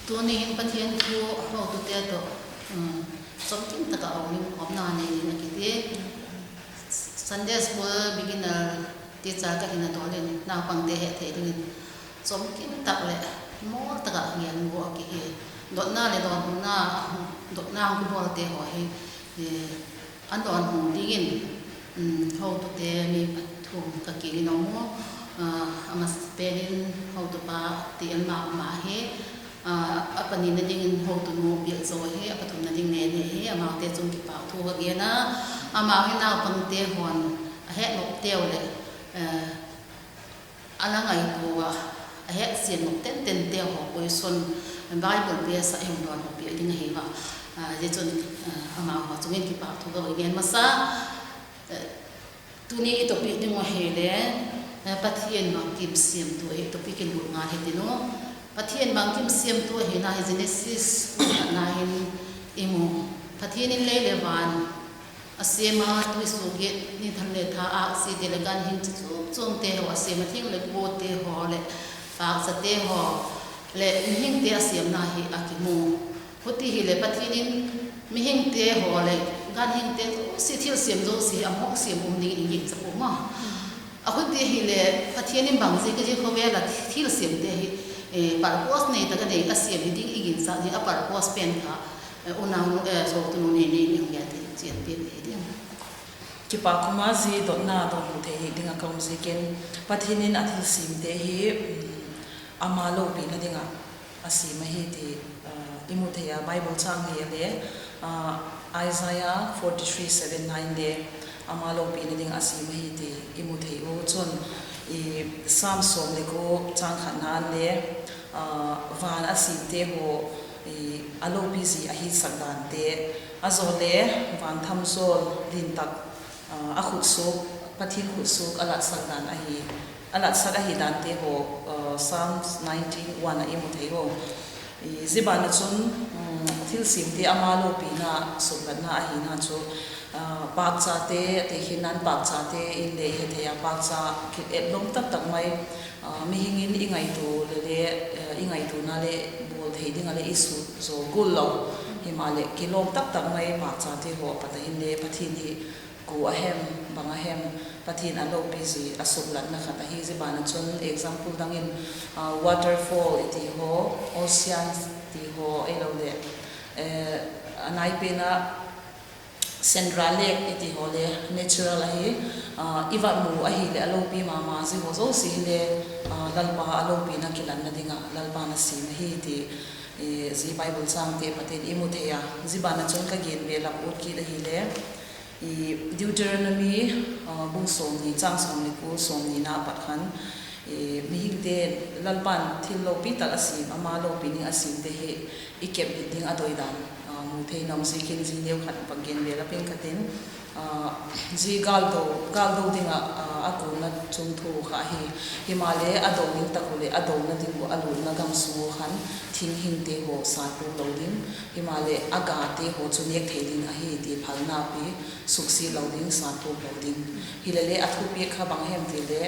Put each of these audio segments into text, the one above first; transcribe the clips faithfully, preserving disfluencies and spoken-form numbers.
Tuni hin Pathian thu hotute tawh, um, chawmkim tak ah hung inkhawmna nei ding a kiti. Sunday school beginner teacher ka hina dawl in naupangte het thei dingin chawmkim tak leh mawl tak ah gen gua a kihi. Dotna leh dawnhuna, dotna hung kibawlte haw hi, eh, a dawnhu dingin, um, hotute mi pathum ka kiang in a um u. Ah, a masapen in hotupa Ti Elma ama hi, ah, a panina dingin hotunu Biakzo hi, a pathumna ding Nene hi, amaute chung kipâk thu ka gen a. Amau hi naupangte haw'n a het nopteu leh, eh, a la ngaitua ah, a het siam nop tentente haw question, Bible verse a hung dawnhu piak ding ahi a. Ah, zia chun, ah, amau haw chung in kipâk thu ka va gen masa. Eh, tuni i topic ding uh ahile, eh, Pathian bangkim siamtu ahi, topic in lut ngal hitiu. Pathian bangkim siamtu ahina hi Genesis bung khatna hin i mu. Pathian in lei leh van a siam a, tui suak giat, ni thum leh tha, âksi ti leh ganhing chi chuam chuamte haw a siam a, thing leh kuate haw leh pâkchate haw leh mihingte a siamna hi a kimu. Huti hileh Pathian in mihingte haw leh ganhingte zosia, thilsiam zosia hi a mawk siam um dingin i gingcha pua maw. A huti hileh Pathian in bang ziak a zia khawvel ah thilsiamte hi, eh, purpose nei tak a nei a siam hi ding i gingcha ding a purpose pen kha, eh, unau, eh, zotunu Nene in hung gen ti chian piak thei ding. Kipâk um a, zia dotna dawnhu thei ding a ka um ziakin, Pathian in a thilsiamte hi, um, ama lopina ding ah a siam ahi ti, ah, i mu thei a, Bible châng hi a le, ah, Isaiah forty-three seven-na in le ama lopina ding a siam ahi ti i mu thei u. Chun, i, Sam sawm leh kua châng khatna in le, ah, van a siamte haw, i, a lopi zi a hitsak dante, a zaw le van thamzawl lin tak, ah, a khutsuak, Pathian khutsuak a latsak dan ahi, a latsak ahi dante haw, ah, Psalms nineteen one ah i mu thei u. I, zia ban ah chun, um, thilsiamte ama lopina suklatna ahina chu, ah, pâkchate, a tekhinna'n pâkchate in le i he thei a, pâkcha ki et lawm tak tak mai, ah, mihing in i ngaitua le le, eh, i ngaituana le bawl thei ding ah le i sut zaw gual lo. Himaleh kilawm tak tak mai pâkchate haw a pat a hinle Pathian hi kua a hem, bang a hem, Pathian a lopi zi a suklatna khat ahi. Zia ban ah chun example dang in, ah, waterfall i ti haw, ocean ti haw, ahiloleh, eh, a nai pen ah Central Lake i ti haw le natural ahi, ah, i va mu ahileh a lopi ma ma zia haw zosia hile, ah, Lalpa a lopina kilanna ding ah Lalpa'n a siam ahi ti, eh, zia Bible chângte pat in i mu thei a. Zia ban ah chun ka gen belap ut kit ahile, i Deuteronomy, ah, bung sawmni châng sawm leh kua, sawmnina pat khan, i, mihingte Lalpa'n thil lopi tak a siam, ama lopi ding a siamte hi i kepbit ding a doi dan, ah, mu thei na um ziakin zia neukhat va gen belap ing ka tin, ah, zia gâldo, gâldo ding ah, ah, a kuanna chungthu kha ahi. Himaleh a do ding tak uh leh a dona ding uh a lutna gam sung uh khan thinghingte haw sat puk lo ding, himaleh a gate haw chu nêk thei ding ahi ti phalna pi, suksiat lo ding, sat puk lo ding. Hilele a thupiak kha bang hem ti le,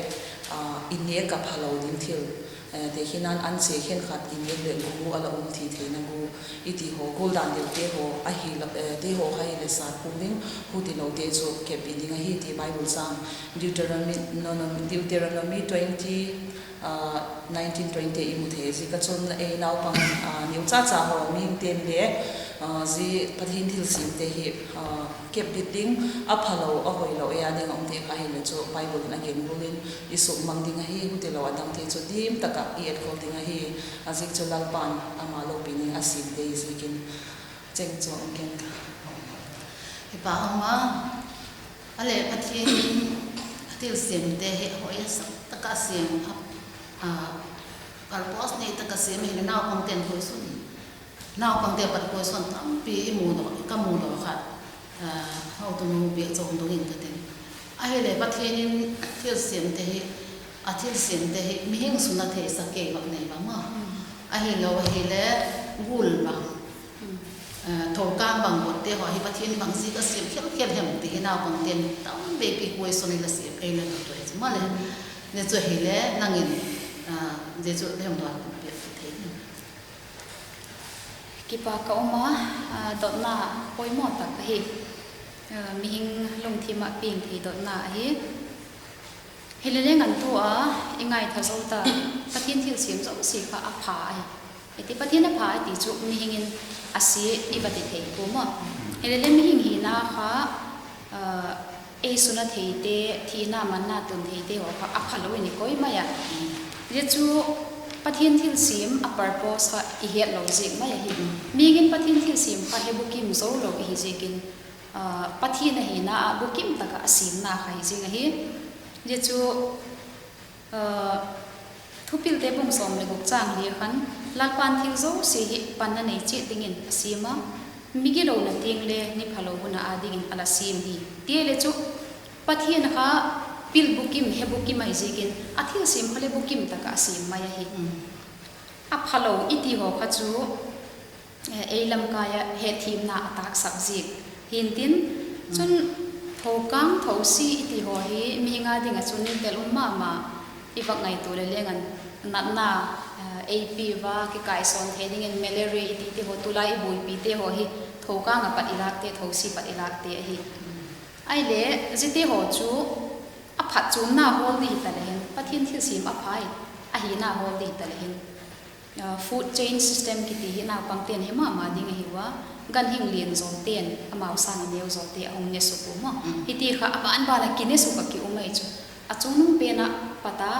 ah, i nêk a phalo ding thil, eh, tekhinna'n an che khenkhat i nêk leh gu a la um thi theina gu, i ti haw, gual dan deute haw ahi, eh, te haw kha hileh sat puk ding, hutilote chu kepbit ding ahi ti Bible châng Deuteronomy, no, no, Deuteronomy twenty, ah, nineteen twenty i mu thei. Ziak a chun ei naupang, ah, neu cha cha haw mihingte'n le, ah, zia Pathian thilsiamte hi, ah, kepbit ding, a phalo a hoilo ei a ding a umte kha hile chu Bible in a gen gual in i sukmang ding ahi, hutilo a dangte chu dim tak ah i etkhol ding ahi. A ziak chu Lalpa'n ama lopi ding a siamte i ziakin. Cheng chu a gen ka. Kipâk um a. A leh Pathian in a thilsiamte hi hoi a sak tak ah siam a, ah, purpose nei tak ah siam ahileh naupangte'n question, naupangte pat question tampi i mu daw, ka mu daw khat, ah, hotunu Biakzo dungin ka tin. Ahileh Pathian in thilsiamte hi, a thilsiamte hi mihing sun a theisak kei bang nei bang a. Ahilo ahile gul bang, eh, thokâng bang botte haw hi Pathian in bang ziak a siam khel khel hem ti hi naupangte'n tam veipi question i la siam ei la dot uh hi chu maleh. Zia chu ahile nang in, ah, zia chu hem dawn piak thei ding. Kipak ka um a, dotna poimaw tak ahi. Mihing lungthim ah piang thei dotna ahi. Hilele ngan tu a i ngaitha zo ta, Pathian thilsiam zosia kha a pha ahi. Iti Pathian a pha i ti chu mihing in a sia i va ti thei pua maw. Hilele mihing hina kha ei suna theite, thina manna tun theite haw kha a phalo i ni koi mai a. Zia chu Pathian thilsiam a purpose kha i hetlo ziak mai ahi. Mihing in Pathian thilsiam kha he bukim zo lo i hi ziakin, Pathian ahina ah bukim tak ah a siamna kha hi zing ahi. Zia chu Thupilte bung sawm leh guk châng li khan, Lalpa'n thil zosia hi panna nei chiat dingin a siam a, migilona tiang le ni phalo hun ah â dingin a la siam hi, tia le chu Pathian kha pil bukim, he bukim ahi ziakin a thilsiam kha le bukim tak ah a siam mai ahi. A phalo i ti haw kha chu ei lamkai ah hetthiamna a tâksak ziak hintin, chun thokâng thosi i ti haw hi mihing â ding ah chun tel um ma ma, i vak ngaitua le leng an natna ei pi va kikaisawn thei dingin malaria i tite haw tulai i buaipite haw hi thokâng ah pat i lâkte, thosi pat i lâkte ahi. Ahile ziate haw chu a phatchuamna hawl di hita le hin, Pathian thilsiam a pha i ahina hawl di hita le hin, food chain system kiti hi naupangte'n he ma ma ding ahiu a, ganhing lian zawte'n amau sâng a neu zawte a hung ne suk u maw. Hiti kha a ban ban ah kine suk ah ki um ahi chu, a chungnung pen ah pat a,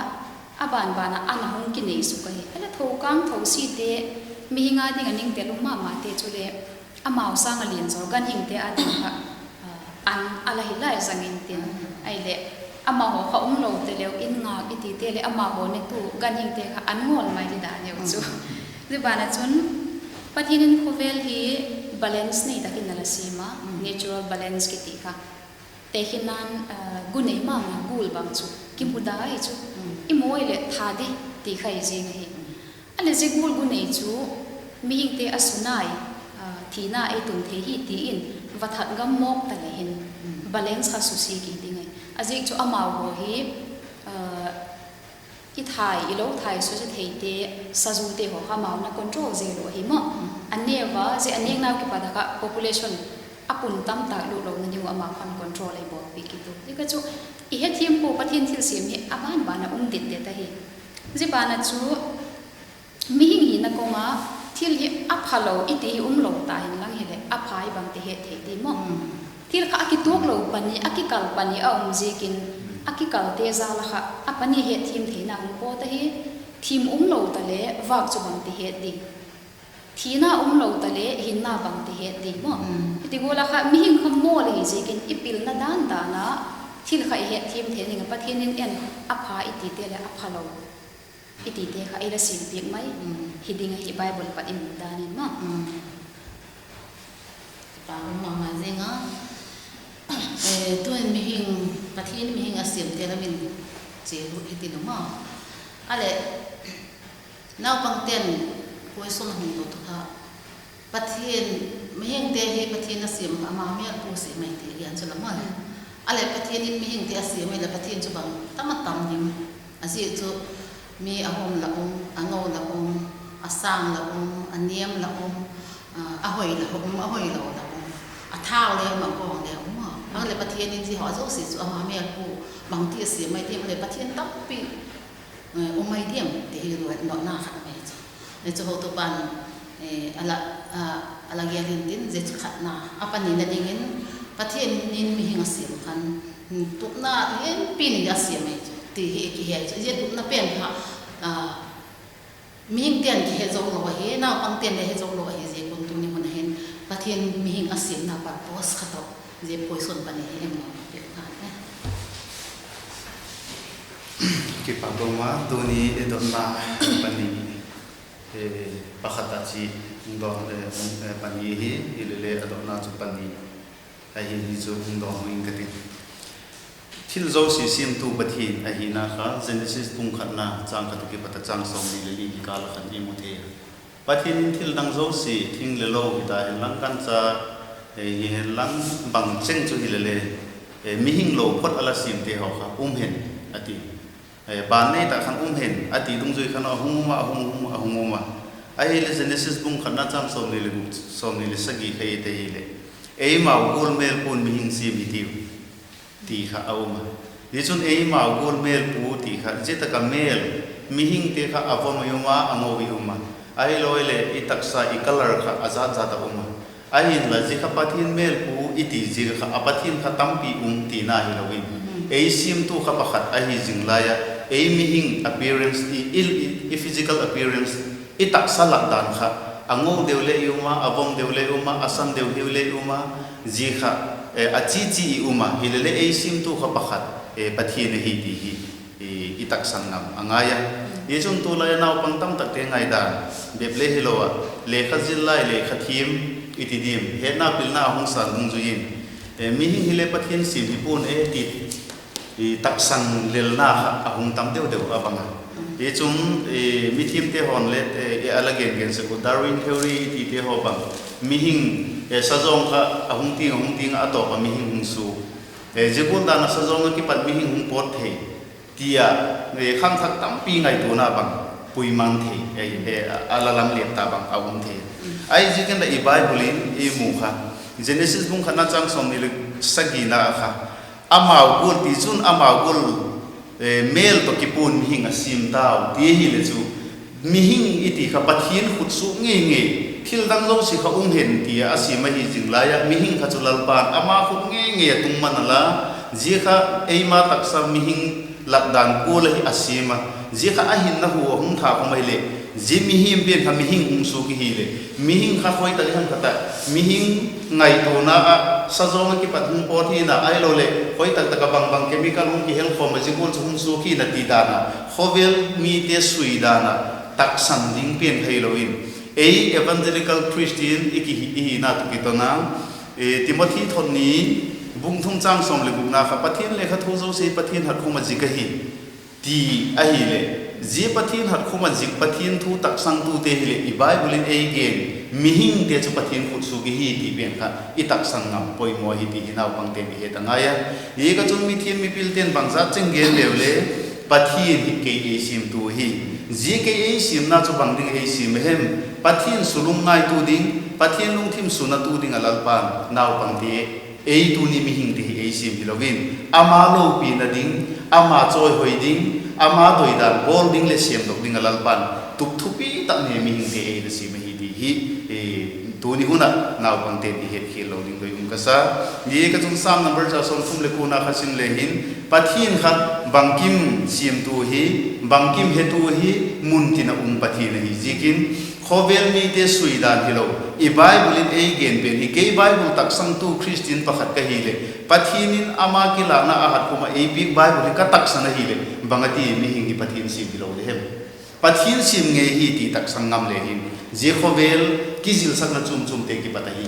a ban ban ah an a hung kinei suk ahi. Ahile thokâng thosite, mihing â ding ah ning tel um ma mate chule amau sâng a lian zaw ganhingte â ding kha an a la hi lai zang intin, ahileh amau haw kha um lo te leu in ngak i tite leh amau haw netu ganhingte kha an ngawl mai di dan neu chu. Zia ban ah chun Pathian in khawvel hi balance nei tak in a la siam a, natural balance kiti kha. Tekhinna'n gu nei ma ma gul bang chu kimu dai chu, i mu ai leh tha di ti kha hi zing ahi. Ahileh zia gul gu nei chu mihingte a sunai, thina ei tun thei hi ti in va that gam mawk ta le hin, balance kha susia ki ding ahi. A ziak chu amau haw hi i thai, i lo thai susia theite, sazute haw kha amau na control zel uh ahi maw. A neu a, zia a nêknau kipat ah kha population a pun tam tak lut lona ding uh amau khan control ei bawlpi kit uh. Zia kha chu i hethiam pua, Pathian thilsiam hi a ban ban ah um det det ahi. Zia ban ah chu mihing hina kawng a thil hi a phalo i ti hi um lo ta hinlang hileh a pha hi bangti het thei di maw. Thil kha a kituak lo pani, a kikal pani a um ziakin, a kikalte jal ah kha a pani hetthiam theina hung pawt ahi. Thim um lo ta le vâk chu bangti het di, thina um lo ta le hinna bangti het di maw. Hiti gual ah kha mihing kha mawl ahi ziakin i pilna dan dan a thil kha i hetthiam thei ding ah Pathian in en a pha i tite leh a phalo i tite kha ei la siampiak mai hi ding ahi, Bible pat i mu dan in maw. Kipak um ma ma zing a, tu'in mihing, Pathian mihing a siamte lam in chia lut hitin u maw. Ahileh naupangte'n question a hung dot uh kha, Pathian, mihingte hi Pathian a siam kha ama mêlpu siam ai ti gen chu la maw. Ahileh Pathian in mihingte a siam ai leh Pathian chu bang tam a tam ding. A ziak chu mi a hum la um, a ngo la um, a sâng la um, a niam la um, a hoi la um, a hoilo la um, a thau le um, a gawng le um a. Ahileh Pathian in zia haw zosia chu ama mêlpu bangti a siam ai diam, ahileh Pathian tampi um ai diam ti hi lungdawna khat mai chu. Chu hotupa'n a la gen intin, zia chu khatna. A panina dingin, Pathian in mihing a siam khan tupna lianpi ni a siam ai chu ti hi i kihe chu. Zia tupna pen kha mihingte'n kihe zo lo ahi, naupangte'n le he zo lo ahi ziak un tuni hun a hin Pathian mihing a siamna purpose kha tawh zia question pani hi en lo piak na e. Kipak um a, tuni i dotna pani, pakhat a chi, pani hi, hilele a dotna chu pani ahi, hi chu hung dawn ing ka tin. Thil zosia siamtu Pathian ahina kha Genesis bung khatna châng khat a kipat a châng sawmni leh li kikâl ah khan i mu thei a. Pathian in thil dang zosia, thing le lo hita henlang, gancha hi henlang, bang cheng chu hilele, mihing lo phot a la siamte haw kha um hen a ti. Ban nei tak khan um hen a ti dungzui khan a hung um a, a hung um a, a hung um a. Ahileh Genesis bung khatna châng sawmni le guk, sawmni le sagi kha i et ahileh, eimau gual mêl pua'n mihing siam hitiu, ti kha a um a. Hichun eimau gual mêl pua ti kha zia tak ah mêl, mihingte kha a vom i um a, a ngo i um a. Ahiloleh i taksa, i color kha a zat zat a um a. Ahinla zia kha Pathian mêl pua i ti ziak ah kha a Pathian kha tampi um tina hilo in, ei siamtu kha pakhat ahi zing lai ah, ei mihing appearance, i, i, i physical appearance, i taksa lak dan kha a ngo deu le i um a, a vom deu le i um a, a san deu hiu le i um a, zia kha, eh, a chi chi i um a, hileleh ei siamtu kha pakhat, eh, Pathian ahi ti hi i, i taksan ngam a ngai a. Hichun tulai a naupang tamtakte ngaidan bep le hilo ah, lekha zil lai, lekha thiam i ti diam, hetna pilna a hung sâng dungzui in, eh, mihing hile Pathian siam hi pua'n e ti, i taksan lelna kha a hung tam deu deu a bang a. Hichun, eh, mithiamte haw'n le, eh, a la gen gen sek uh Darwin theory i tite haw bang, mihing, eh, sazawng kha a hung tiang, a hung tiang ah a tawp ah mihing hung suk, eh, zia gual dan ah sazawng ah kipat mihing hung pawt thei, ti a, eh, khangthak tampi ngaituana bang pui mang thei, eh, eh, a la lam lian ta bang a um thei. Ahiziakin la i Bible in i mu kha, Genesis bung khatna châng sawmni le sagina kha, amau gual, tichun amau gual, eh, mêl tawh kipua'n mihing a siam tau, ti ahile chu, mihing i ti kha Pathian khut suk ngei ngei, thil dang zosia kha um hen ti a a siam ahi zing lai ah, mihing kha chu Lalpa'n ama khut ngei ngei a tung man a la, zia kha eima taksa mihing lak dan gual ahi a siam a, zia kha a hinna hu a hung tha khum ahileh, zia mihing pen kha mihing hung suk i hileh, mihing kha khoi tak i ham kha tak, mihing ngaituana ah sazawng ah kipat hung pawt hina, ahiloleh khoi tak tak ah bang bang chemical hung kihel khawm a zia gual chu hung suk hina ti dan ah, khawvel mite sui dan ah taksan ding pen kha hilo in, ei evangelical Christian i ki, i hina tawh kiton a, eh, Timothy thot ni bung thum châng sawm leh gukna kha, Pathian lekha thu zosia hi Pathian hatkhum ah zik ahi, ti ahileh, zia Pathian hatkhum ah zik, Pathian thu taksangtute hileh i Bible in ei gen mihingte chu Pathian khut suk i hi ti pen kha i taksan ngam poimaw ahi ti hi naupangte'n i het a ngai a. Ziak ah chun mithiam mipilte'n bangzat cheng gen leu le, Pathian hi kei ei siamtu ahi. Zia kei ei siamna chu bang ding ei siam a hem? Pathian sulungngai tu ding, Pathian lungthim suna tu ding ah Lalpa'n naupangte, ei tuni mihingte hi ei siam hilo in, ama lopina ding, ama chawihoi ding, ama doidan bawl ding leh sêmdok ding ah Lalpa'n tup thupi tak nei mihingte ei la siam ahi ti hi, eh, tuni hun ah naupangte'n i hetkhial lo ding doi um ka sa. Ziak ah chun Sam number za sawmthum leh kuana kha sim le hin, Pathian kha bangkim siamtu hi, bangkim hetu hi, muntin ah um Pathian ahi ziakin, khawvel mite sui dan hilo, i Bible in ei gen pen hi, kei Bible taksangtu Christian pakhat ka hileh, Pathian in ama kilâkna a hatkhum ah ei piak Bible hi ka taksan ahileh, bang a ti mihing hi Pathian siam hilo le hem? Pathian siam ngei hi ti taksang ngam le hin, zia khawvel kizilsakna chuam chuamte kipat ahi,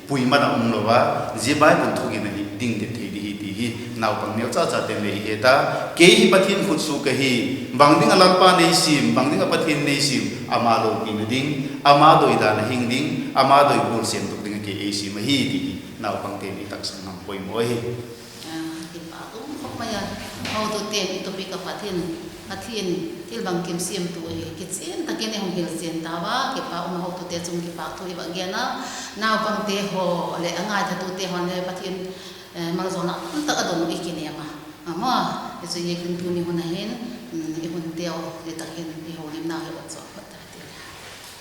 pui man a um lo a, zia Bible thugin ahi ding det thei di hi ti hi naupang neu cha chate'n le i het a. Kei hi Pathian khut suk ka hi, bang ding ah Lalpa'n ei siam, bang ding ah Pathian in ei siam, ama lopina ding, ama doidan a hing ding, ama doi gual sêmdok ding ah kei ei siam ahi ti hi naupangte'n i taksang ngam poimaw ahi. Ah, kipak um khawp mai a. Hotuten i topic ah Pathian, Pathian thil bangkim siamtu hi kichian tak in i hung hilchian tau a, kipak um a, hotute chung kipakthu i va gen a, naupangte haw leh a ngaithatute haw'n le Pathian, eh, malzawlna um tak a don uh i kinêm a. A maw, i chu i kin tuni hun a hin, um, i hunteu zia tak hin i holimna hi va chu